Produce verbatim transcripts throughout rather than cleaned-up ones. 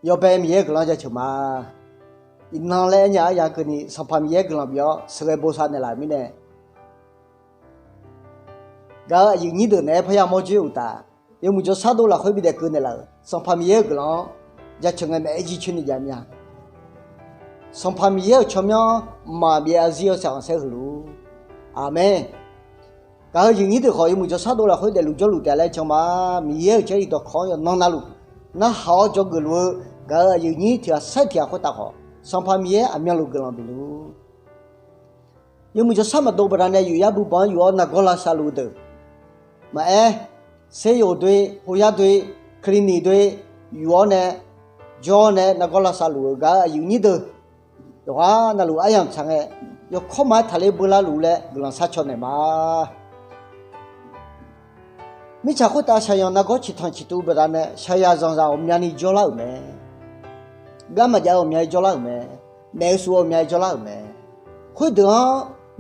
Yawbae Miqyaer-euq guiqlanq jaceuq ma. Iqnan laer aernya aryaq keuvni Sanqpaq Miqyaer guiqlanq bif-awr sheuqghae bosav naeqlaf-euq mirnae, gaq-euq aqyuif nyir deuq naeq-aer parya mawr dzoer uqtaf, yawmuiq jawrshar dov lafkhoer bidaef keuv naeqlaf-euq Sanqpaq Miqyaer-euq guiqlanq-anr jaceuq ngae maeq-aer jircoer ni jav mir-a. Sanqpaq Miqyaer-euq tsawrmyanr maqbyav zarzir yawshaef khanqsaer huiq luf-ur. Aqmeq. Gaq-euq aqyuif nyir deuq khawf, yawmuiq jawrshar dov lafkhoer daefluf jawrluf taef laer can ma. Miqyaer-euq Jarlif dawqkawq-anr yawqnan navluf, narhaq-awr dzawgeuf luf-eu gaq-euq aqyuif nyir tiq ghaq sair tiq ghaq khoertav khawf, Sanqpaq Miqyaer aqmyanluf guiqlanq bif luf-ur. Yawmuiq jawrshar maqdov baqdanae yuf yar bu banq-anr yuf-awr nargawr lavsav luf-eu deuq maqaer, ser yoq doe, hoyar doe, clinic doe, yuf-awr nae, jawr nae nargawr lavsav luf-eu gaq-euq aqyuif nyir deuq, yawqghaq navluf aryamq tsaq ngae, yawkawr ma-aer taqler beular luf laer guiqlanq sharcaw naeq ma. Mirtsaq khoertav shaqyanq nargawr ciqtanq ciqtuv baqdanae shaqyaq zanqzaq ghawqmyani jawrlar-euq mae. Gar maqjav-eu ghawqmyani jawrlar-euq mae. Naef-eu shuf-eu ghawqmyani jawrlar-euq mae. Khoerdeuq-anr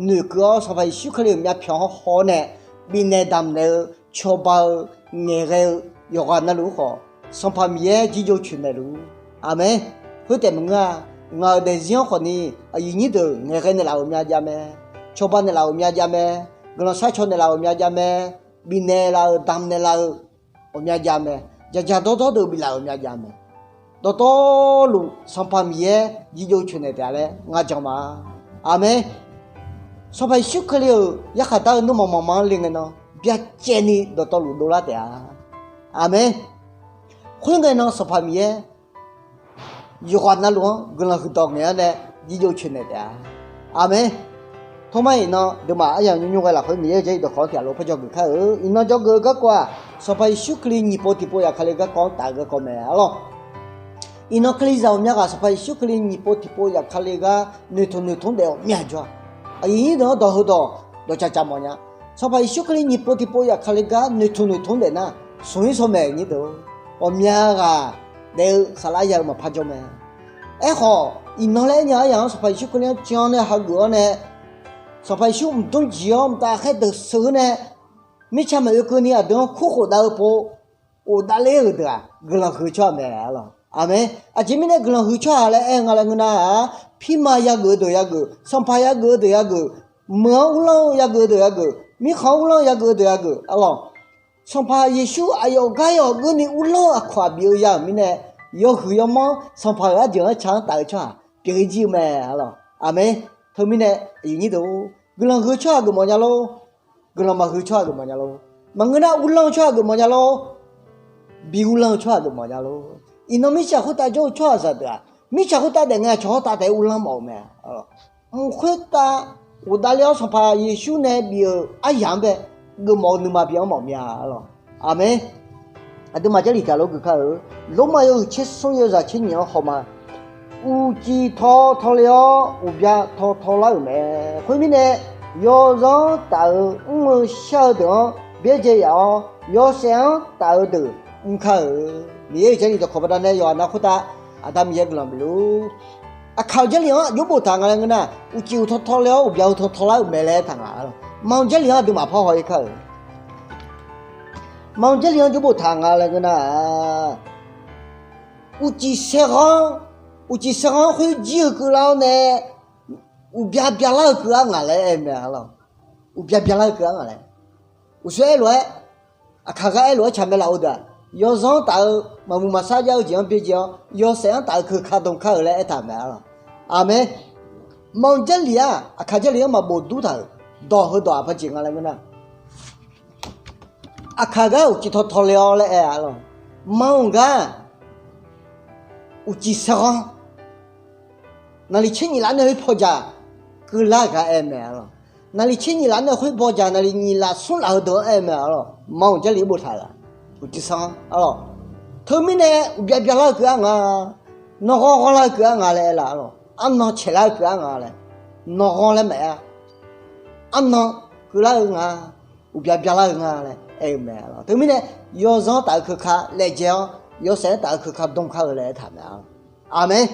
noeqkeuv-awr Sanqpaq Yeqsur Kali-euq myavpyawq-anr haw-awr nae bifnaeq damqnaeq-eu cawba-eu ngaeqghae-eu yawqghaq navluf-ur khawf, Sanqpaq Miqyaer jirjov coeqnaeq luf-ur. Aqmeq. Khoertaef maqngeur-a. Ngaq-euq daefzir-anr khawfni aqyuif nyir deuq ngaeqghae naeqlaf-euq myav jav mae. Cawba naeqlaf-euq myav jav mae. Guiqlanq sharcaw naeqlaf-euq myav jav mae. Bifnaeq laf-euq damqnaeq laf-eu ghawqmya jav mae. Jaqjaq dawrdawr deuq biflaf-euq myav jav mae. Dawqtawvluf Sanqpaq Miqyaer jirjov coeqnaeq taef-a laer ngar jan ma. Aqmeq. Sanqpaq Yeqsur Kali-euq yarkhaq dar-eu nuirmanq manqma-anr le ngae nan byacaevni dawqtawvluf dovlar taef-a. Aqmeq. Khoerngae nan Sanqpaq Miqyaer yawqghaq navluf-anr guiqlanq huiqdawq ngaeq-anr nae jirjov coeqnaeq taef-a. Aqmeq. Tawrmar iqnan deuqmaf aryamq nymr nymr ghae lafkhoer Miqyaer-euq Jarlif dawqkawq-anr tiqghaq lof parjawr geuf kar-eu. Iqnan jawrgeuf-eu garkawv-aq, Sanqpaq Yeqsur Kali nyiq pov tiqpov zafkale garkawv-anr taf-eu garkawv mae arlawr. Iqnan Kalizaq ghawqmya ghaq Sanqpaq Yeqsur Kali nyiq pov tiqpov zafkale gar noeqtmq noeqtmr daef ghawqmya jawr-a. Aqyuif nyir deuq-anr dawq heudawq dawqcaq caq mawf nya. Sanqpaq Yeqsur Kali nyiq pov tiqpov zafkale gar noeqtmq noeqtmr daef nar, smq-ir shaw maeq nyir deuq-or, ghawqmya ghaq daef-eu saflar ya-eu maqpar jawr mae. Aerkhawf, iqnan laer aernya aryaq-anr Sanqpaq Yeqsur Kali-anr can-awr nae hageuf-awr nae, Sanqpaq Yeqsur mqdmr jiq-awr mqtav khaer deuq sheuq-eu nae, mirtsa maqoe keuvni aqdui-anr kurkhof dav-eu pov, ghofdav ler-euq deuq-aq guiqlanq huiq-eu tsawrhaq mae arlawr. Aqmeq. Aqjeq mirnae guiqlanq huiq-eu tsawrhaq laer aer-eu nga laer ngeur nar-aq, pirma yageuf-eu deuq yageuf, sanqpaq yageuf-eu deuq yageuf, meuq-anr uvlanr-eu yageuf-eu deuq yageuf, mirkhanq-anr uvlanr-eu yageuf-eu deuq yageuf arlawr. Sanqpaq Yeqsur aqyawf gar yawf geurni uvlanr-eu aqkawq-aq bif-eu ya-euq mirnae, yawhuiq yawmanr sanqpaq-euq arjeuq-anr ca-anr taf-eu tsawrhaq pyeuf-ir jir-eu mae arlawr. Aqmeq. Teumirnae aqyuif nyir deuq-or, guiqlanq huiq-eu tsawrhaq geufmawf nya lor. Guiqlanq maqhuiq-eu tsawrhaq geufmawf nya lor. Maqngeur nar uvlanr-eu tsawrhaq geufmawf nya lor. Bi uvlanr-eu tsawrhaq geufmawf nya lor. Iqnan mirtsaq khoertav jawr-eu tsawrhaqzaq deuq-aq, mirtsaq khoertav daef ngae aqcawq hawrtav taef-aer uvlanr mawf-eu mae. Mq khoertav ghofdav ler-awr Sanqpaq Yeqsur nae bif-euq aryaq-anr bae geufmawf-eu nuima bi-anr mawf mir-a arlawr. Aqmeq. Aqduimaf Jarlif tiqghaq lof geuf kar-eu. Lormav yawhuiq tser smr yawzaq tser nyiq-anr hawma. Uqcif taw taw le-awr uqbya taw taw lar-euq mae. Khoermirnae, yawzanr taf-eu mr-eu shar-eu deuq-anr byaerdzae yaf-awr, yawshaef-anr taf-eu deuq mr kar-euq. Miqyaer-euq Jarlif dawqkawq baqdanae yawqha nav khoertav Aqda Miqyaer guiqlanq bif luf. Aqkaq-euq Jarlif-anr aqjox boftaq nga laer ngeur nar, uqcif uq taw taw le-awr uqbya uq taw taw lar-euq mae laer aertaq nga. Manq-eu Jarlif-anr aqduimaf parhaw-ir kar-euq. Manq-eu Jarlif-anr aqjox boftaq nga laer ngeur nar-aq, uqcif saerghanr, uqcif saerghanr khoer jir-eu keuvlar-awr nae, uqbya byalar-eu keuv-ar ngaq laer aer-eu mae arlawr. Uqbya byalar-eu keuv-ar ngaq laer. Uqshoe aerlof-aer, aqkaq gar aerlof-aer tsaq mae laf-eu deuq-aq, yawzanr taf-eu maqmuiq maqsar jav-eu jeq-anr byaerdzae-awr, yawshaef-anr taf-eu keuka dm kar-euq laer aertaq mae arlawr. Aqmeq. Manq-eu Jarlif-aq, aqkaq Jarlif-anr maqbof dur taq-euq dawq heudawq-aq paqjeq nga laer ngeur nar, aqkaq gar uqcif taw taw le-awr laer aer-a arlawr. Manq-eu gar uqcif saerghanr, naqliq tser nyiq laf nae khoer paw dzaq keuvlar-eu gar aer mae arlawr. Naqliq tser nyiq laf nae khoer paw dzaq naqliq nyiq laf smr laf heudeuq-anr aer mae arlawr. Manq-eu Jarlif boftaq-euq-aq, uqcif saerghanr arlawr. Teumirnae uqbya byalar-eu keuv-ar nga, nanqghanr ghanrlar-eu keuv-ar nga laer aer laf arlawr. Arnan caeqlar-eu keuv-ar nga laer, nanqghanr laer maqaer-a. Arnan keuvlar-eu nga, uqbya byalar-eu nga laer aer-eu mae arlawr. Teumirnae yawzanr taf-eu keuka laejae-awr, yawshaef-anr taf-eu keuka dm kar-eu laer aertaq mae arlawr. Aqmeq.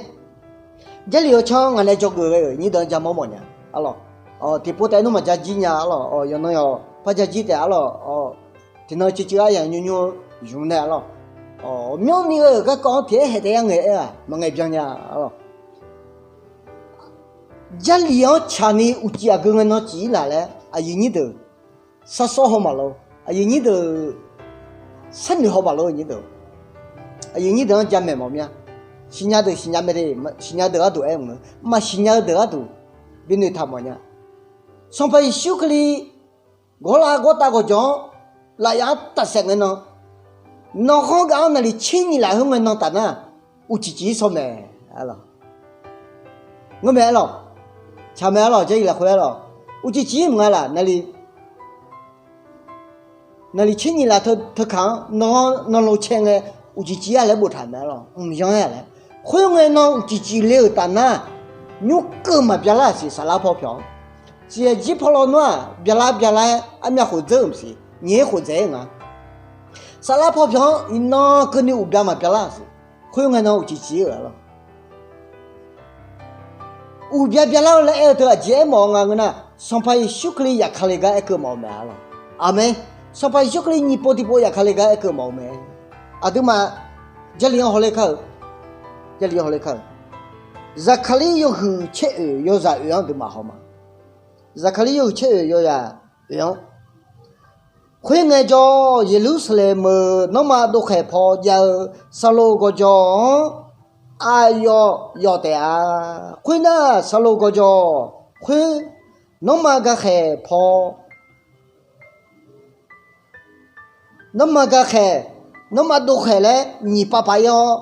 Jarlif-eu can-anr ngaq nae dzawgeuf ghae-euq nyir deuq-anr ja mawr mawf nya arlawr. Tiqpov taef nmr maqja jir nya arlawr. Yawqnan yawq par ja jir taef arlawr. Tiqnan cuiv cuiv aryaq nymr nymr-eu ymq nae arlawr. Ghawqmyanrni ghae-euq garkawv-anr tiq aer haeq taef-aer ngaeq-aer-aq maqngaeq byan nya-a lawq. Jarlif-anr tsaqni uqcif aqgeu ngae nan cif-ir laf laer aqyuif nyir deuq, sarsawr haw maqlor, aqyuif nyir deuq, sharnoeq haw maqlor, aqyuif nyir deuq, aqyuif nyir deuq-anr jamaeq mawf mir-a. Siqnya deuq siqnya mae de, siqnya deuq gharduq aer-eu maqngeur, maqsiqnya-eu deuq gharduq binoeq taq mawf nya. Sanqpaq Yeqsur Kali gawrlav gawrtav gawqjawq-anr lafyaf-anr tafsaef ngae nan, nanrkhawr gaq-anr naqli tser nyiq laf khoer ngae nan taf nar, uqcif cif-ir saw mae. Ngeur mae-aer lawq. Tsaq mae-aer lawq, Jarlif lafkhoer-aer lawq. Uqcif cif-ir mq nga laf, naqli naqli tser nyiq laf teu kaq-anr nanrlo cae ngae uqcif cif-ir-a laer boftaq mae-aer lawq, mqyan-aer-a laer. Khoerngae nan uqcif cif le-euq taf nar, nymrkeuv maqbyalar-aq siq, saflar paw pyawq-anr. Siqyaer jir paw lawnmr-aq byalar byalar-aer armyav khof dzeur-euq maqsiq, nyiq-ir khof dzaeq-ir nga. Saflar paw pyawq-anr iqnan keuvni uqbya maqbyalar-aq siq. Khoerngae nan uqcif cif-ir-euq-a lawq. Uqbya byalar-eu laer aer-eu teu aqjeq aermawf-eu nga ngeur nar, Sanqpaq Yeqsur Kali zafkale gar aerkeuv mawf-eu mae-a lawq. Aqmeq. Sanqpaq Yeqsur Kali nyiq pov tiqpov zafkale gar aerkeuv mawf-eu mae. Aqduimaf Jarlif-anr hawler kar-eu, Jarlif-anr hawler kar-eu, Zaqkaqlir yawhuiq caer oeq yawzaq oeq-anr aqduimaf haw ma. Zaqkaqlir yawhuiq caer oeq yawzaq oeq-anr, khoerngae jawr, Yeqlursaqlaeq meuq nanrma dovkhaeq paw jav-eu Saqloq gawqjawq-anr aqyawf yawf taef-a. Khoernar, Saqloq gawqjawq khoer nanrma gakhaeq paw nanrma gakhaeq, nanrma dovkhaeq laer nyiq pav pav-ir-awr,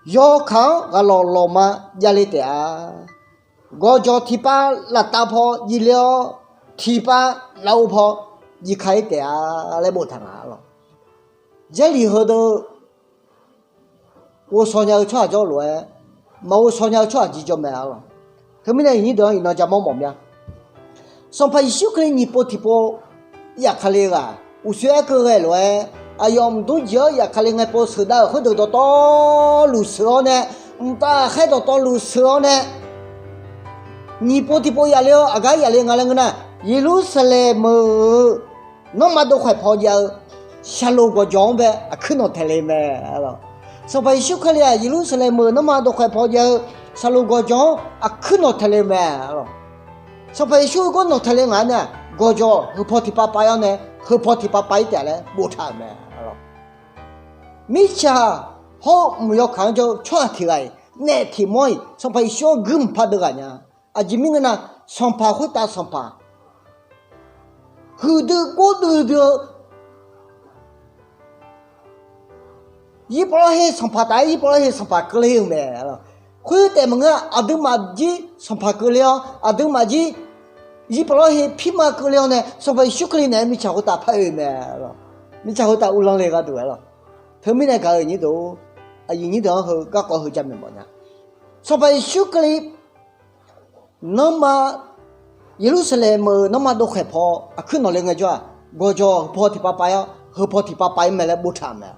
yawkaq-anr ghaqlawq lawqma javle taef-a. Gawqjawq tiqpav laftav paw jivler-awr, tiqpav lafov paw jivka-ir taef-a laer boftaq nga lawq. Jarlif heudeuq ghovshaw nya-eu tsawrhaq jawr lof-aer, maqghovshaw nya-eu tsawrhaq jir jawr mae-a lawq. Teumirnae aqnyir deuq-anr iqnan ja mawr mawf mya. Sanqpaq Yeqsur Kali nyiq pov tiqpov zafkale ghaq uqshoe aer keuv ghae lof-aer, aqyawf mqdmr jeq-awr zafkale ngae pov sheuqdav-euq khoerdeuq dawqtawvluf sheuq-awr nae, mqtav khaer dawqtawvluf sheuq-awr nae, nyiq pov tiqpov zafle-awr aqgar zafle nga laer ngeur nar, Yeqlursaqlaeq meuq-euq nanrma dovkhaeq paw jav-eu Saqloq gawqjawq-anr bae aqkuir nawq taeq le mae-a lawq. Sanqpaq Yeqsur Kali-aq, Yeqlursaqlaeq meuq nanrma dovkhaeq paw jav-eu Saqloq gawqjawq-anr aqkuir nawq taeq le mae-a lawq. Sanqpaq Yeqsur-eu gawr nawq taeq le ngaq-anr nar, gawqjawq heupaw tiqpav pav-ir-awr nae, heupaw tiqpav pav-ir taef laer boftaq-euq mae-a lawq. Mirtsaq hawr-eu mq yawkaq-anr jawr-eu tsawrhaq tiq ghaq-iq naef tiq mawr-iq Sanqpaq Yeqsur-anr guir mqpar deuv ghaq nya. Aqjeq mirnae ngeur nar, sanqpaq khoertav sanqpaq, huiqdui gordui dui-eu, zir pavlawr her sanqpaq taf-aer zir pavlawr her sanqpaq keuvle-euq mae-a lawq. Khoer taef maqngeur-aq, aqduimaf jir sanqpaq keuvle-awr, aqduimaf jir zir pavlawr her pirma keuvle-awr nae, Sanqpaq Yeqsur Kali naeq-aer mirtsaq khoertav par oe-eu mae-a lawq. Mirtsaq khoertav uvlanr le gharduq-aer lawq. Teumirnae gaq-euq nyir deuq, aqyuif nyir deuq-anr heu garkawv heu jamaeq mawf nya. Sanqpaq Yeqsur Kali nanrma, Yeqlursaqlaeq meuq-euq nanrma dovkhaeq paw aqkuir nawq le ngaejawr-aq, gawqjawq heupaw tiqpav pav-ir-awr, heupaw tiqpav pav-ir mae laer boftaq-euq mae.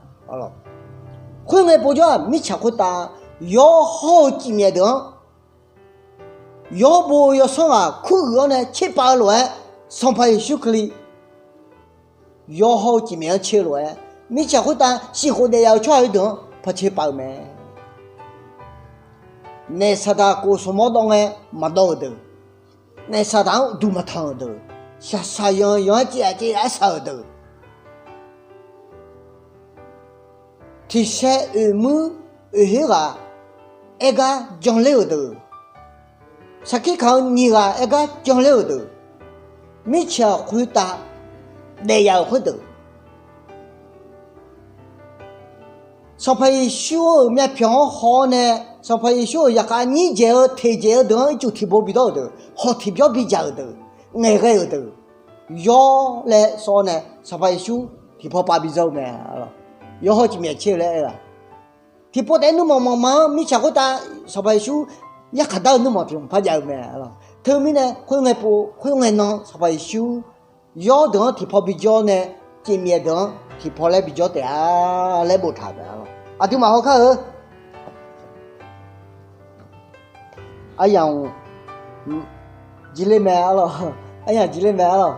Khoerngae povjawr-aq, mirtsaq khoertav yawr hawr-eu cifmyaef deuq-anr, yawr bo-eu yawsanr ghaq kuruiq-awr nae tserpav-eu lof-aer, Sanqpaq Yeqsur Kali yawr hawr-eu cifmyaef-anr tser lof-aer, mirtsaq khoertav shif khof daef ya-eu tsawrhaq-eu deuq-anr paw tserpav-eu mae. Naef saqdaq khof smq mawr dawv ngae maqdawv-euq deuq, naef saqdaq-anr uqduq maqtanq-euq deuq, shaqshaq yanq yanq-aer civ aqciv arsaq-euq deuq, tiqsaer oeq muir oeq her ghaq aer gar janler-euq deuq, sarkir kaq-eu nyiq ghaq aer gar janler-euq deuq, mirtsaq khoertav daef ya-euq khoerdeuq, Sanqpaq Yeqsur-euq myavpyawq-anr haw-awr nae, Sanqpaq Yeqsur-euq zaqkhav nyir dzaeq-eu teq dzaeq-eu deuq-anr ircuf tiq bo bidawr-euq deuq, hawq tiq byawr bidzaq-euq deuq, ngaeqghae-euq deuq, yawr laer sawr-awr nae Sanqpaq Yeqsur tiqpaw pav bidzawr-eu mae. Yawr hawr cifmyaef tser-eu laer aer-aq, tiqpov taef-aer nuirmanq manq ma-anr mirtsaq khoertav Sanqpaq Yeqsur yarkhaq dar-eu nuirmanq tiq hmq par jav-eu mae. Teumirnae khoerngae pov khoerngae nan Sanqpaq Yeqsur yawr deuq-anr tiqpaw bijawr nae, cifmyaef deuq-anr tiqpaw laer bijawr taef-a laer boftaq-euq mae. Aqduimaf hawkar-eu aryamq jir ler mae arlawq, aryamq jir ler mae arlawq,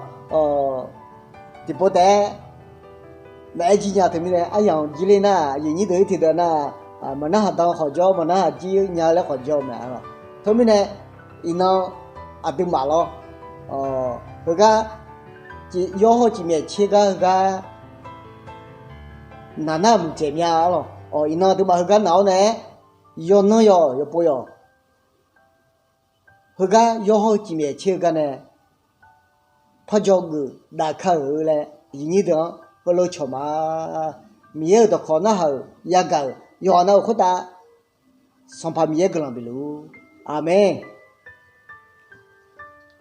tiqpov taef-aer maqaer jir nya teumirnae, aryamq jir ler nar, aqyuif nyir deuq-ir tiqdeuq nar, maqnarhaq dan khawf jawr, maqnarhaq jir nya-eu laer khawf jawr-eu mae arlawq. Teumirnae, iqnan aqduimaf lawr, heugar, yawr hawr-eu cifmyaef tser gar heugar naq nar muiqdzaeq mya arlawq. Iqnan aqduimaf heugar naq-awr nae-aer, yawqnan yawq yawqpov yawq, heugar yawr hawr-eu cifmyaef tser-eu gar nae parjaw geuf dav kar-euq laer, aqyuif nyir deuq-anr heulof cawq ma. Miqyaer-euq dawqkawq narhaq-euq yagaq-euq yawqghaq navluf khoertav Sanqpaq Miqyaer guiqlanq bifluf-ur. Aqmeq.